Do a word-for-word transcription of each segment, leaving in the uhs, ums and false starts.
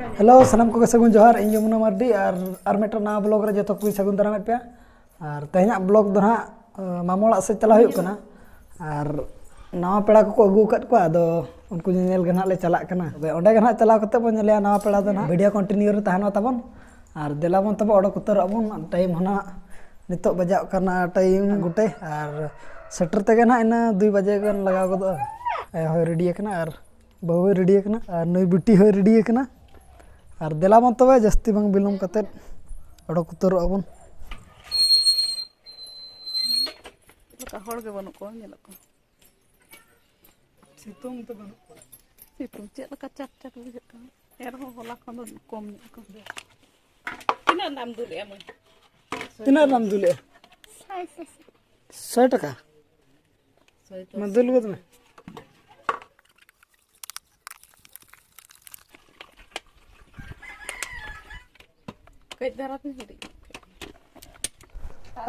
Hello, ᱥᱟᱱᱟᱢ ᱠᱚᱜᱮ ᱥᱟᱹᱜᱩᱱ ᱡᱚᱦᱟᱨ᱾ ᱤᱧ ᱜᱮ ᱢᱩᱱᱟ ᱢᱟᱨᱰᱤ ᱟᱨ ᱟᱨ ᱢᱤᱫᱴᱟᱝ ᱱᱟᱣᱟ ᱵᱞᱚᱜ ᱨᱮ ᱡᱚᱛᱚ ᱠᱚᱜᱮ ᱥᱟᱹᱜᱩᱱ ᱫᱟᱨᱟᱢᱮᱫ ᱯᱮᱭᱟ᱾ ᱟᱨ ᱛᱮᱦᱮᱧᱟᱜ ᱵᱞᱚᱜ ᱫᱚ ᱱᱟᱦᱟᱜ, ᱟᱸ, ᱢᱟᱢᱚ ᱚᱲᱟᱜ ᱥᱮᱫ ᱪᱟᱞᱟᱣ ᱦᱩᱭᱩᱜ ᱠᱟᱱᱟ᱾ ᱟᱨ ᱱᱟᱣᱟ ᱯᱮᱲᱟ ᱠᱚᱠᱚ ᱟᱹᱜᱩ ᱟᱠᱟᱫ ᱠᱚᱣᱟ, ᱟᱫᱚ ᱩᱱᱠᱩ ᱧᱮᱧᱮᱞ ᱜᱮ ᱱᱟᱦᱟᱜ ᱞᱮ ᱪᱟᱞᱟᱜ ᱠᱟᱱᱟ᱾ ᱛᱚᱵᱮ ᱚᱸᱰᱮ ᱜᱮ ᱱᱟᱦᱟᱜ ᱪᱟᱞᱟᱣ ᱠᱟᱛᱮ ᱵᱚᱱ ᱧᱮᱞᱮᱭᱟ ᱱᱟᱣᱟ ᱯᱮᱲᱟ ᱫᱚ ᱱᱟᱦᱟᱜ᱾ ᱵᱷᱤᱰᱤᱭᱳ ᱠᱚᱱᱴᱤᱱᱤᱭᱩ ᱨᱮ ᱛᱟᱦᱮᱱ ᱢᱟ ᱛᱟᱵᱚᱱ᱾ ᱟᱨ ᱫᱮᱞᱟ ᱵᱚᱱ ᱛᱚᱵᱮ ᱚᱰᱚᱠ ᱩᱛᱟᱹᱨᱚᱜ ᱟᱵᱚᱱ, ᱴᱟᱭᱤᱢ ᱦᱚᱸ ᱱᱟᱦᱟᱜ ᱱᱤᱛᱚᱜ ᱵᱟᱡᱟᱜ ᱠᱟᱱᱟ ᱴᱟᱭᱤᱢ ᱜᱚᱴᱮ, ᱟᱨ ᱥᱮᱴᱮᱨ ᱛᱮᱜᱮ ᱱᱟᱦᱟᱜ ᱤᱱᱟᱹ ᱫᱩᱭ ᱵᱟᱡᱮ ᱜᱟᱱ ᱞᱟᱜᱟᱣ ᱜᱚᱫᱚᱜᱼᱟ᱾ ᱟᱭᱳ ᱦᱚᱸᱭ ᱨᱮᱰᱤ ᱟᱠᱟᱱᱟ ᱟᱨ ᱵᱟᱹᱦᱩ ᱦᱚᱸᱭ ᱨᱮᱰᱤ ᱟᱠᱟᱱᱟ ᱟᱨ ᱱᱩᱭ ᱵᱤᱴᱤ ᱦᱚᱸᱭ ᱨᱮᱰᱤ ᱟᱠᱟᱱᱟ᱾ ᱟᱨ ᱫᱮᱞᱟ ᱵᱚᱱ ᱛᱚᱵᱮ ᱡᱟᱹᱥᱛᱤ ᱵᱟᱝ ᱵᱤᱞᱚᱢ ᱠᱟᱛᱮᱫ ᱚᱰᱚᱠ ᱩᱛᱟᱹᱨᱚᱜ ᱟᱵᱚᱱ᱾ ᱪᱮᱫ ᱞᱮᱠᱟ ᱦᱚᱲ ᱜᱮ ᱵᱟᱹᱱᱩᱜ ᱠᱚᱣᱟ, ᱧᱮᱞᱚᱜ ᱠᱟᱱᱟ᱾ ᱥᱤᱛᱩᱝ ᱛᱮ ᱵᱟᱹᱱᱩᱜ ᱠᱚᱣᱟ᱾ ᱥᱤᱛᱩᱝ ᱪᱮᱫ ᱞᱮᱠᱟ ᱪᱟᱠ ᱪᱟᱠ ᱵᱩᱡᱷᱟᱹᱜ ᱠᱟᱱᱟ᱾ ᱮᱱᱨᱮᱦᱚᱸ ᱦᱚᱞᱟ ᱠᱷᱚᱱ ᱫᱚ ᱠᱚᱢ ᱧᱚᱜ ᱠᱟᱱᱟ᱾ ᱛᱤᱱᱟᱹᱜ ᱨᱮᱱᱟᱜ ᱮᱢ ᱫᱩᱞᱮᱜᱼᱟ ᱢᱟᱹᱭ? ᱛᱤᱱᱟᱹᱜ ᱨᱮᱱᱟᱜ ᱮᱢ ᱫᱩᱞᱮᱜᱼᱟ? ᱥᱚᱭ ᱴᱟᱠᱟ᱾ ᱢᱟ ᱫᱩᱞ ᱜᱚᱫ ᱢᱮ᱾ ᱠᱟᱹᱡ ᱫᱷᱟᱨᱟ ᱛᱤᱧ ᱦᱤᱨᱤᱡ᱾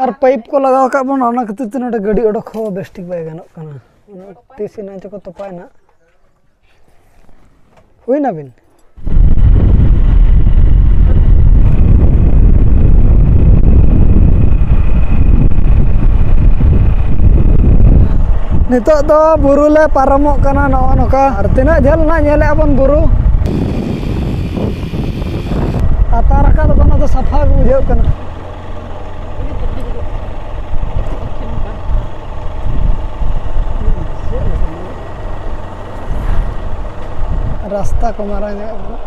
ᱟᱨ ᱯᱟᱭᱤᱯ ᱠᱚ ᱞᱟᱜᱟᱣ ᱟᱠᱟᱫ ᱵᱚᱱᱟ, ᱚᱱᱟ ᱠᱷᱟᱹᱛᱤᱨ ᱛᱮ ᱱᱚᱰᱮ ᱜᱟᱹᱰᱤ ᱚᱰᱚᱠ ᱦᱚᱸ ᱵᱮᱥ ᱴᱷᱤᱠ ᱵᱟᱭ ᱜᱟᱱᱚᱜ ᱠᱟᱱᱟ᱾ ᱩᱱᱟᱹᱜ ᱛᱤᱥ ᱮᱱᱟᱝ ᱪᱚᱠᱚ ᱛᱚᱯᱟᱭᱮᱱᱟ᱾ ᱦᱩᱭᱱᱟᱵᱤᱱ? ᱱᱤᱛᱚᱜ ᱫᱚ ᱵᱩᱨᱩ ᱞᱮ ᱯᱟᱨᱚᱢᱚᱜ ᱠᱟᱱᱟ ᱱᱚᱜᱼᱚ ᱱᱚᱝᱠᱟ᱾ ᱟᱨ ᱛᱤᱱᱟᱹᱜ ᱡᱷᱟᱹᱞ ᱱᱟᱜ ᱧᱮᱞᱮᱜᱼᱟ ᱵᱚᱱ ᱵᱩᱨᱩ᱾ ᱟᱛᱟᱨ ᱟᱠᱟᱫ ᱵᱚᱱ, ᱟᱫᱚ ᱥᱟᱯᱷᱟ ᱜᱮ ᱵᱩᱡᱷᱟᱹᱜ ᱠᱟᱱᱟ᱾ ᱨᱟᱥᱛᱟ ᱠᱚ ᱢᱟᱨᱟᱝ ᱧᱚᱜ ᱜᱮᱭᱟ᱾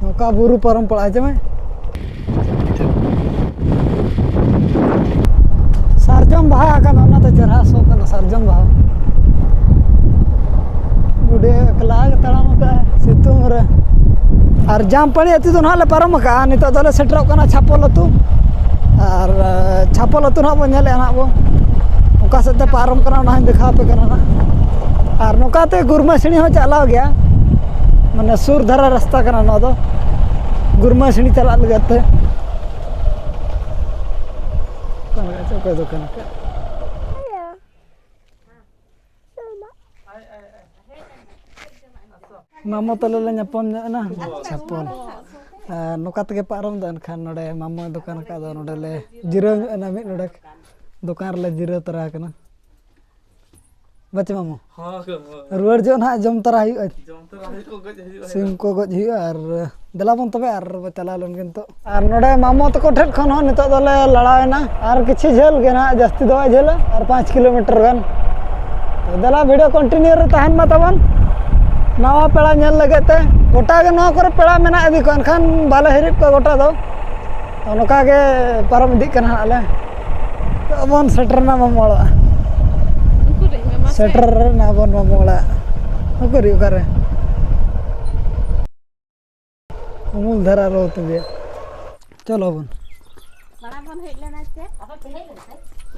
ᱱᱚᱝᱠᱟ ᱵᱩᱨᱩ ᱯᱟᱨᱚᱢ ᱯᱟᱲᱟᱜᱼᱟ ᱡᱮ ᱢᱮ᱾ ᱥᱟᱨᱡᱚᱢ ᱵᱟᱦᱟ ᱟᱠᱟᱱᱟ, ᱚᱱᱟᱛᱮ ᱪᱮᱦᱨᱟ ᱥᱚ ᱠᱟᱱᱟ ᱥᱟᱨᱡᱚᱢ ᱵᱟᱦᱟ᱾ ᱵᱩᱰᱷᱤ ᱮᱠᱞᱟ ᱜᱮ ᱛᱟᱲᱟᱢ ᱟᱠᱟᱫᱼᱟ ᱥᱤᱛᱩᱝ ᱨᱮ᱾ ᱟᱨ ᱡᱟᱢᱯᱟᱱᱤ ᱟᱹᱛᱩ ᱫᱚ ᱱᱟᱦᱟᱜ ᱞᱮ ᱯᱟᱨᱚᱢ ᱟᱠᱟᱫᱼᱟ᱾ ᱱᱤᱛᱚᱜ ᱫᱚᱞᱮ ᱥᱮᱴᱮᱨᱚᱜ ᱠᱟᱱᱟ ᱪᱷᱟᱯᱚᱞ ᱟᱹᱛᱩ᱾ ᱟᱨ, ᱮ, ᱪᱷᱟᱯᱚᱞ ᱟᱹᱛᱩ ᱱᱟᱦᱟᱜ ᱵᱚᱱ ᱧᱮᱞᱮᱫᱼᱟ ᱱᱟᱦᱟᱜ ᱵᱚᱱ, ᱚᱠᱟ ᱥᱮᱫ ᱛᱮ ᱯᱟᱨᱚᱢ ᱠᱟᱱᱟ, ᱚᱱᱟ ᱦᱚᱸᱧ ᱫᱮᱠᱷᱟᱣ ᱟᱯᱮ ᱠᱟᱱᱟ ᱱᱟᱦᱟᱜ᱾ ᱟᱨ ᱱᱚᱝᱠᱟ ᱛᱮ ᱜᱩᱨᱢᱟᱹ ᱥᱤᱬᱤ ᱦᱚᱸ ᱪᱟᱞᱟᱣ ᱜᱮᱭᱟ, ᱢᱟᱱᱮ ᱥᱩᱨ ᱫᱷᱟᱨᱟ ᱨᱟᱥᱛᱟ ᱠᱟᱱᱟ ᱱᱚᱣᱟ ᱫᱚ, ᱜᱩᱨᱢᱟᱹ ᱥᱤᱬᱤ ᱪᱟᱞᱟᱜ ᱞᱟᱹᱜᱤᱫ ᱛᱮ᱾ ᱚᱠᱟ ᱞᱮᱠᱟ ᱪᱚ ᱚᱠᱚᱭ ᱫᱚᱠᱟᱱ ᱟᱠᱟᱫ᱾ ᱦᱮᱸ᱾ ᱟᱭ, ᱟᱭ, ᱟᱭ᱾ ᱦᱮᱡ ᱮᱱᱟ᱾ ᱢᱟᱢᱚ ᱛᱟᱞᱮ ᱞᱮ ᱧᱟᱯᱟᱢ ᱧᱚᱜ ᱮᱱᱟ᱾ ᱪᱷᱟᱯᱚᱞ᱾ ᱟᱨ ᱱᱚᱝᱠᱟ ᱛᱮᱜᱮ ᱯᱟᱨᱚᱢ ᱫᱚ, ᱮᱱᱠᱷᱟᱱ ᱱᱚᱰᱮ ᱢᱟᱢᱚᱭ ᱫᱚᱠᱟᱱ ᱟᱠᱟᱫ ᱫᱚ, ᱱᱚᱰᱮ ᱞᱮ ᱡᱤᱨᱟᱹᱣ ᱧᱚᱜ ᱮᱱᱟ ᱢᱤᱫ ᱰᱚᱸᱰᱮᱠ᱾ ᱫᱚᱠᱟᱱ ᱨᱮᱞᱮ ᱡᱤᱨᱟᱹᱣ ᱛᱚᱨᱟ ᱟᱠᱟᱱᱟ᱾ ᱵᱟᱪᱮ ᱢᱟᱢᱚ? ᱦᱚᱸ, ᱦᱚᱸ᱾ ᱨᱩᱣᱟᱹᱲ ᱡᱚᱦᱚᱜ ᱱᱟᱦᱟᱜ ᱡᱚᱢ ᱛᱚᱨᱟ ᱦᱩᱭᱩᱜᱼᱟ᱾ ᱡᱚᱢ ᱛᱚᱨᱟ ᱦᱩᱭᱩᱜᱼᱟ, ᱜᱚᱡ ᱦᱩᱭᱩᱜᱼᱟ᱾ ᱥᱤᱢ ᱠᱚ ᱜᱚᱡ ᱦᱩᱭᱩᱜᱼᱟ ᱟᱨ ᱫᱮᱞᱟ ᱵᱚᱱ ᱛᱚᱵᱮ ᱟᱨ ᱵᱚ ᱪᱟᱞᱟᱣ ᱞᱮᱱ ᱜᱮ ᱱᱤᱛᱚᱜ᱾ ᱟᱨ ᱱᱚᱰᱮ ᱢᱟᱢᱚ ᱛᱟᱠᱚ ᱴᱷᱮᱱ ᱠᱷᱚᱱ ᱦᱚᱸ ᱱᱤᱛᱚᱜ ᱫᱚᱞᱮ ᱞᱟᱲᱟᱣ ᱮᱱᱟ᱾ ᱟᱨ ᱠᱤᱪᱷᱩ ᱡᱷᱟᱹᱞ ᱜᱮ ᱱᱟᱦᱟᱜ, ᱡᱟᱹᱥᱛᱤ ᱫᱚ ᱵᱟᱭ ᱡᱷᱟᱹᱞᱟ, ᱟᱨ ᱯᱟᱸᱪ ᱠᱤᱞᱳᱢᱤᱴᱟᱨ ᱜᱟᱱ᱾ ᱛᱚ ᱫᱮᱞᱟ, ᱵᱷᱤᱰᱤᱭᱳ ᱠᱚᱱᱴᱤᱱᱤᱭᱩ ᱨᱮ ᱛᱟᱦᱮᱱ ᱢᱟ ᱛᱟᱵᱚᱱ᱾ ᱱᱟᱣᱟ ᱯᱮᱲᱟ ᱧᱮᱞ ᱞᱟᱹᱜᱤᱫ ᱛᱮ ᱜᱚᱴᱟ ᱜᱮ ᱱᱚᱣᱟ ᱠᱚᱨᱮ ᱯᱮᱲᱟ ᱢᱮᱱᱟᱜ ᱤᱫᱤ ᱠᱚᱣᱟ, ᱮᱱᱠᱷᱟᱱ ᱵᱟᱞᱮ ᱦᱤᱨᱤᱫ ᱠᱚᱣᱟ ᱜᱚᱴᱟ ᱫᱚ᱾ ᱛᱚ ᱱᱚᱝᱠᱟ ᱜᱮ ᱯᱟᱨᱚᱢ ᱤᱫᱤᱜ ᱠᱟᱱᱟ ᱦᱟᱸᱜ ᱟᱞᱮ᱾ ᱛᱚ ᱵᱚᱱ ᱥᱮᱴᱮᱨ ᱮᱱᱟ ᱢᱟᱢᱚ ᱚᱲᱟᱜ᱾ ᱩᱱᱠᱩ ᱨᱮ ᱢᱮ ᱢᱟᱥᱮ᱾ ᱥᱮᱴᱮᱨ ᱮᱱᱟ ᱵᱚᱱ ᱢᱟᱢᱚ ᱚᱲᱟᱜ᱾ ᱩᱠᱩᱨᱤᱡ ᱚᱠᱟᱨᱮ? ᱩᱢᱩᱞ ᱫᱷᱟᱨᱟ ᱨᱚᱲ ᱛᱮᱜᱮ᱾ ᱪᱚᱞᱚ ᱵᱚᱱ᱾ ᱢᱟᱲᱟᱝ ᱵᱚᱱ ᱦᱮᱡ ᱞᱮᱱᱟ ᱪᱮ? ᱟᱯᱮ ᱯᱮ ᱦᱮᱡ ᱞᱮᱱᱟ ᱥᱮ?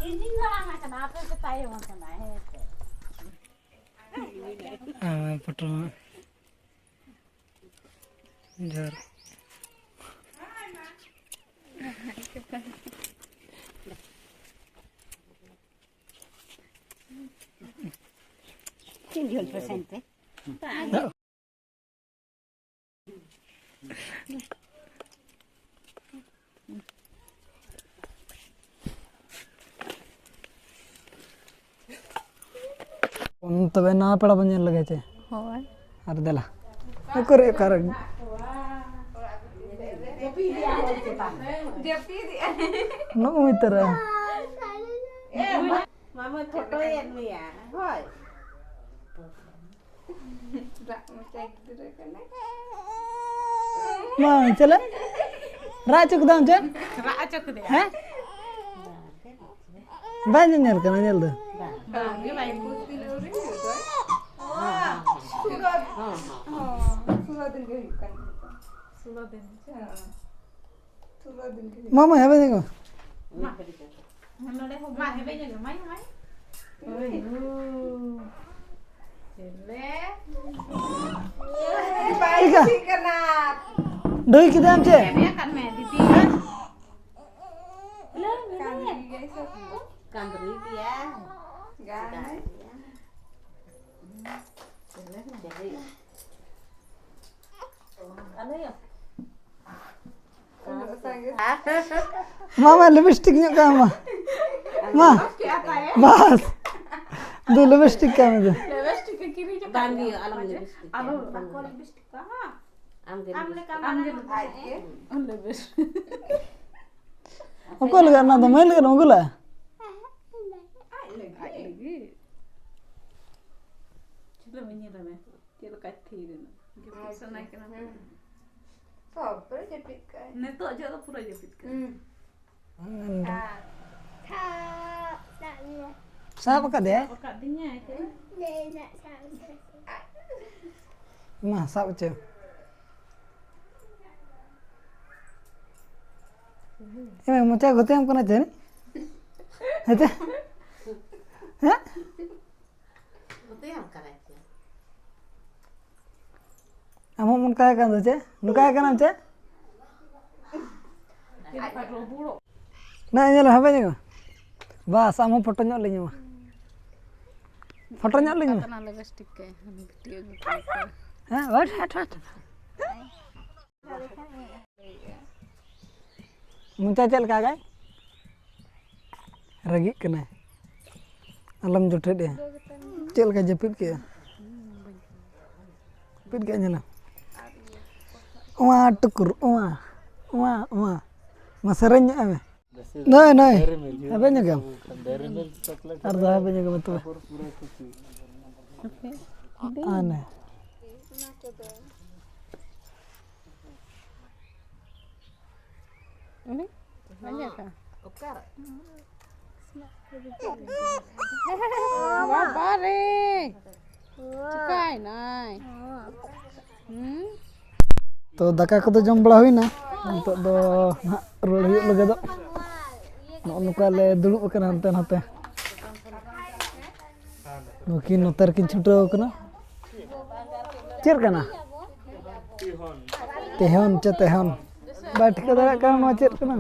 ᱤᱧ ᱜᱤᱧ ᱢᱟᱲᱟᱝ ᱟᱠᱟᱱᱟ, ᱟᱯᱮ ᱯᱮ ᱛᱟᱭᱚᱢ ᱟᱠᱟᱱᱟ, ᱦᱮᱸ ᱥᱮ? ᱟᱨ ᱯᱷᱳᱴᱳ ᱢᱟ᱾ ᱡᱚᱦᱟᱨ᱾ ᱪᱮᱫ ᱡᱷᱟᱹᱞ ᱯᱮ ᱥᱮᱱ ᱛᱮ? ᱛᱚᱵᱮ ᱱᱟᱣᱟ ᱯᱮᱲᱟ ᱵᱚᱱ ᱧᱮᱞ ᱞᱮᱜᱮ ᱪᱮ? ᱦᱳᱭ᱾ ᱟᱨ ᱫᱮᱞᱟ᱾ ᱚᱠᱟᱨᱮ, ᱚᱠᱟᱨᱮ? ᱡᱟᱹᱯᱤᱫᱮᱜᱼᱟ᱾ ᱱᱚᱜᱼᱚᱭ ᱛᱟᱨᱟ᱾ ᱢᱟᱢᱟ ᱯᱷᱳᱴᱳᱭᱮᱫ ᱢᱮᱭᱟ᱾ ᱦᱳᱭ᱾ ᱨᱟᱜ ᱢᱚᱪᱟ ᱜᱤᱫᱽᱨᱟᱹ ᱠᱟᱱᱟᱭ᱾ ᱢᱟ, ᱪᱮᱫ ᱞᱮ? ᱨᱟᱜ ᱦᱚᱪᱚ ᱠᱮᱫᱟᱢ ᱪᱮ? ᱨᱟᱜ ᱦᱚᱪᱚ ᱠᱮᱫᱮᱭᱟ᱾ ᱦᱮᱸ? ᱵᱟᱭ ᱧᱮᱧᱮᱞ ᱠᱟᱱᱟ ᱧᱮᱞ ᱫᱚ᱾ ᱵᱟᱝ ᱜᱮ ᱵᱟᱭ ᱧᱮᱧᱮᱞ᱾ ᱥᱩᱞᱚ ᱫᱤᱱ᱾ ᱦᱚᱸ, ᱥᱩᱞᱚ ᱫᱤᱱ ᱜᱮ ᱦᱩᱭᱩᱜ ᱠᱟᱱ ᱛᱟᱦᱮᱸᱫ᱾ ᱥᱩᱞᱚ ᱫᱤᱱ ᱪᱮ? ᱦᱮᱸ᱾ ᱥᱩᱞᱚ ᱫᱤᱱ ᱜᱮ ᱦᱩᱭᱩᱜ ᱢᱟ, ᱢᱟ, ᱦᱮᱵᱮ ᱧᱮᱞ ᱢᱮ᱾ ᱢᱟ᱾ ᱱᱚᱰᱮ ᱦᱚᱸ ᱢᱟ, ᱦᱮᱵᱮ ᱧᱮᱞ ᱢᱮ, ᱢᱟᱭ, ᱢᱟᱭ᱾ ᱳᱭ, ᱳ᱾ ᱪᱮᱞᱮ᱾ ᱵᱟᱭ ᱤᱠᱟ᱾ ᱠᱩᱥᱤᱜ ᱠᱟᱱᱟ᱾ ᱰᱩᱭ ᱠᱮᱫᱟᱢ ᱪᱮ? ᱦᱮᱸ, ᱠᱟᱱ ᱢᱮ, ᱫᱤᱫᱤ᱾ ᱦᱮᱸ? ᱠᱟᱸᱫᱽᱨᱤ ᱜᱮᱭᱟᱭ ᱥᱮ? ᱠᱟᱸᱫᱽᱨᱤ ᱜᱮᱭᱟ᱾ ᱜᱟᱱ᱾ ᱪᱮᱫᱟᱜ ᱜᱮᱭᱟ? ᱪᱮᱞᱮ ᱠᱟᱱᱟ? ᱪᱮᱞᱮ? ᱢᱟ, ᱢᱟ, ᱞᱤᱯᱤᱥᱴᱤᱠ ᱧᱚᱜ ᱠᱟᱜ ᱢᱟ᱾ ᱢᱟ᱾ ᱵᱟᱥ᱾ ᱫᱩ ᱞᱤᱯᱤᱥᱴᱤᱠ ᱠᱟᱜ ᱢᱮ ᱫᱩ᱾ ᱞᱤᱯᱤᱥᱴᱤᱠ ᱮ ᱠᱤᱨᱤᱧ ᱟᱠᱟᱫ ᱵᱟᱝ ᱜᱮ, ᱟᱞᱚᱢ ᱞᱤᱯᱤᱥᱴᱤᱠ᱾ ᱟᱞᱚ, ᱵᱟᱠᱚ ᱞᱤᱯᱤᱥᱴᱤᱠ ᱠᱟᱜᱼᱟ᱾ ᱟᱢ ᱜᱮ ᱟᱢ ᱞᱤᱯᱤᱥᱴᱤᱠ᱾ ᱞᱮᱠᱟ ᱟᱢ ᱜᱮ ᱢᱟᱨᱟᱝ ᱞᱤᱯᱤᱥᱴᱤᱠ᱾ ᱟᱡ ᱜᱮ᱾ ᱞᱤᱯᱤᱥᱴᱤᱠ᱾ ᱚᱠᱚᱭ ᱞᱟᱹᱜᱤᱫ ᱚᱱᱟ ᱫᱚ? ᱢᱟᱹᱭ ᱞᱟᱹᱜᱤᱫ ᱮᱢ ᱟᱹᱜᱩ ᱞᱮᱫᱼᱟ? ᱟᱡ ᱞᱟᱹᱜᱤᱫ᱾ ᱟᱡ ᱞᱟᱹᱜᱤᱫ᱾ ᱪᱷᱤᱞᱟᱹ ᱢᱮ, ᱧᱮᱞ ᱢᱮ᱾ ᱪᱮᱫ ᱞᱮᱠᱟᱭ ᱛᱷᱤᱨ ᱮᱱᱟ? ᱡᱟᱹᱯᱤᱫ ᱥᱟᱱᱟᱭ ᱠᱟᱱᱟ᱾ ᱦᱩᱸ᱾ ᱥᱚᱵ ᱠᱚᱨᱮ ᱡᱟᱹᱯᱤᱫ ᱠᱟᱜᱼᱟᱭ᱾ ᱱᱤᱛᱚᱜ ᱡᱚᱦᱚᱜ ᱫᱚ ᱯᱩᱨᱟᱹ ᱡᱟᱹᱯᱤᱫ ᱠᱟᱜᱼᱟᱭ᱾ ᱦᱩᱸ᱾ ᱟᱨ ᱥᱟᱵ ᱟᱠᱟᱫᱮᱭᱟᱭ? ᱥᱟᱵ ᱟᱠᱟᱫᱤᱧᱟᱭ ᱛᱚ᱾ ᱢᱟ, ᱥᱟᱵ ᱦᱚᱪᱚ᱾ ᱮ, ᱢᱚᱪᱟ ᱜᱚᱛᱮ ᱟᱢ ᱠᱟᱱᱟ ᱡᱟᱹᱱᱤᱡ? ᱦᱮᱸ ᱪᱮ? ᱦᱮᱸ? ᱜᱚᱛᱮᱭᱟᱢ ᱠᱟᱱᱟᱭ ᱪᱮ? ᱟᱢ ᱦᱚᱸᱢ ᱚᱱᱠᱟᱭ ᱠᱟᱱ ᱫᱚ ᱪᱮ? ᱱᱚᱝᱠᱟᱭ ᱠᱟᱱᱟᱢ ᱪᱮ? ᱱᱟ ᱧᱮᱞ ᱦᱟᱵᱮ ᱧᱮᱞ᱾ ᱵᱟᱥ, ᱟᱢ ᱦᱚᱸ ᱯᱷᱳᱴᱳ ᱧᱚᱜ ᱞᱤᱧ ᱮᱢᱟ᱾ ᱯᱷᱳᱴᱳ ᱧᱚᱜ ᱞᱤᱧ ᱮᱢᱟ᱾ ᱠᱟᱛᱱᱟ ᱞᱤᱯᱤᱥᱴᱤᱠ ᱠᱮ, ᱵᱷᱤᱰᱤᱭᱳ ᱜᱮ ᱠᱚ᱾ ᱦᱮᱸ, ᱦᱟᱴ, ᱦᱟᱴ, ᱦᱟᱴ᱾ ᱢᱚᱪᱟ ᱪᱮᱫ ᱞᱮᱠᱟ ᱜᱟᱭ? ᱨᱟᱹᱜᱤᱜ ᱠᱟᱱᱟᱭ᱾ ᱟᱞᱚᱢ ᱡᱚᱴᱮᱫ ᱮᱭᱟ᱾ ᱪᱮᱫ ᱞᱮᱠᱟ ᱡᱟᱹᱯᱤᱫ ᱠᱮᱜᱼᱟ? ᱡᱟᱹᱯᱤᱫ ᱠᱮᱜᱼᱟ, ᱧᱮᱞᱟ᱾ ᱚᱣᱟ ᱴᱩᱠᱩᱨ, ᱚᱣᱟ, ᱚᱣᱟ, ᱚᱣᱟ᱾ ᱢᱟ ᱥᱮᱨᱮᱧ ᱧᱚᱜ ᱢᱮ᱾ ᱱᱟᱹᱭ, ᱱᱟᱹᱭ᱾ ᱦᱟᱵᱮ ᱧᱚᱜ ᱜᱮᱭᱟᱢ? ᱟᱨ ᱫᱚ ᱦᱟᱵᱮ ᱧᱚᱜ ᱜᱮ ᱢᱟ ᱛᱚᱵᱮ᱾ ᱟᱱᱮ᱾ ᱩᱱᱤ? ᱟᱸᱡᱚᱢ ᱠᱟᱜᱼᱟ? ᱵᱟᱵᱟ ᱨᱮ! ᱪᱤᱠᱟᱭᱱᱟᱭ? ᱦᱩᱸ? ᱛᱚ, ᱫᱟᱠᱟ ᱠᱚᱫᱚ ᱡᱚᱢ ᱵᱟᱲᱟ ᱦᱩᱭᱱᱟ᱾ ᱱᱤᱛᱚᱜ ᱫᱚ ᱱᱟᱦᱟᱜ ᱨᱩᱣᱟᱹᱲ ᱦᱩᱭᱩᱜ ᱞᱟᱹᱜᱤᱫᱚᱜ᱾ ᱱᱚᱜᱼᱚ ᱱᱚᱝᱠᱟ ᱞᱮ ᱫᱩᱲᱩᱵ ᱟᱠᱟᱱᱟ ᱦᱟᱱᱛᱮ ᱱᱟᱛᱮ᱾ ᱱᱩᱠᱤᱱ ᱱᱚᱛᱮ ᱨᱮᱠᱤᱱ ᱪᱷᱩᱴᱟᱹᱣ ᱟᱠᱟᱱᱟ᱾ ᱪᱮᱫ ᱠᱟᱱᱟ? ᱛᱮᱦᱚᱱ ᱪᱮ ᱛᱮᱦᱚᱱ? ᱵᱟᱭ ᱴᱷᱤᱠᱟᱹ ᱫᱟᱲᱮᱭᱟᱜ ᱠᱟᱱᱟ ᱱᱚᱣᱟ ᱪᱮᱫ ᱠᱟᱱᱟ᱾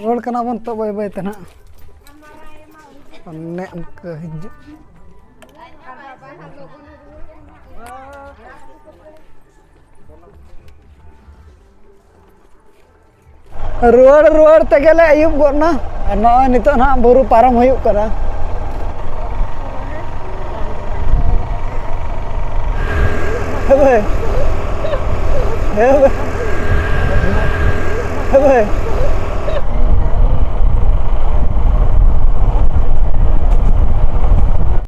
ᱨᱩᱣᱟᱹᱲ ᱠᱟᱱᱟ ᱵᱚᱱ ᱛᱚ ᱵᱟᱹᱭ ᱵᱟᱹᱭ ᱛᱮ ᱱᱟᱦᱟᱜ᱾ ᱚᱱᱮ ᱚᱱᱠᱟ ᱦᱤᱡᱩᱜ᱾ ᱨᱩᱣᱟᱹᱲ ᱨᱩᱣᱟᱹᱲ ᱛᱮᱜᱮ ᱞᱮ ᱟᱹᱭᱩᱵ ᱜᱚᱫ ᱱᱟ᱾ ᱟᱨ ᱱᱚᱜᱼᱚᱭ ᱱᱤᱛᱚᱜ ᱱᱟᱦᱟᱜ ᱵᱩᱨᱩ ᱯᱟᱨᱚᱢ ᱦᱩᱭᱩᱜ ᱠᱟᱱᱟ᱾ ᱦᱮ ᱵᱷᱟᱹᱭ᱾ ᱦᱮ ᱵᱷᱟᱹᱭ᱾ ᱦᱮ ᱵᱷᱟᱹᱭ᱾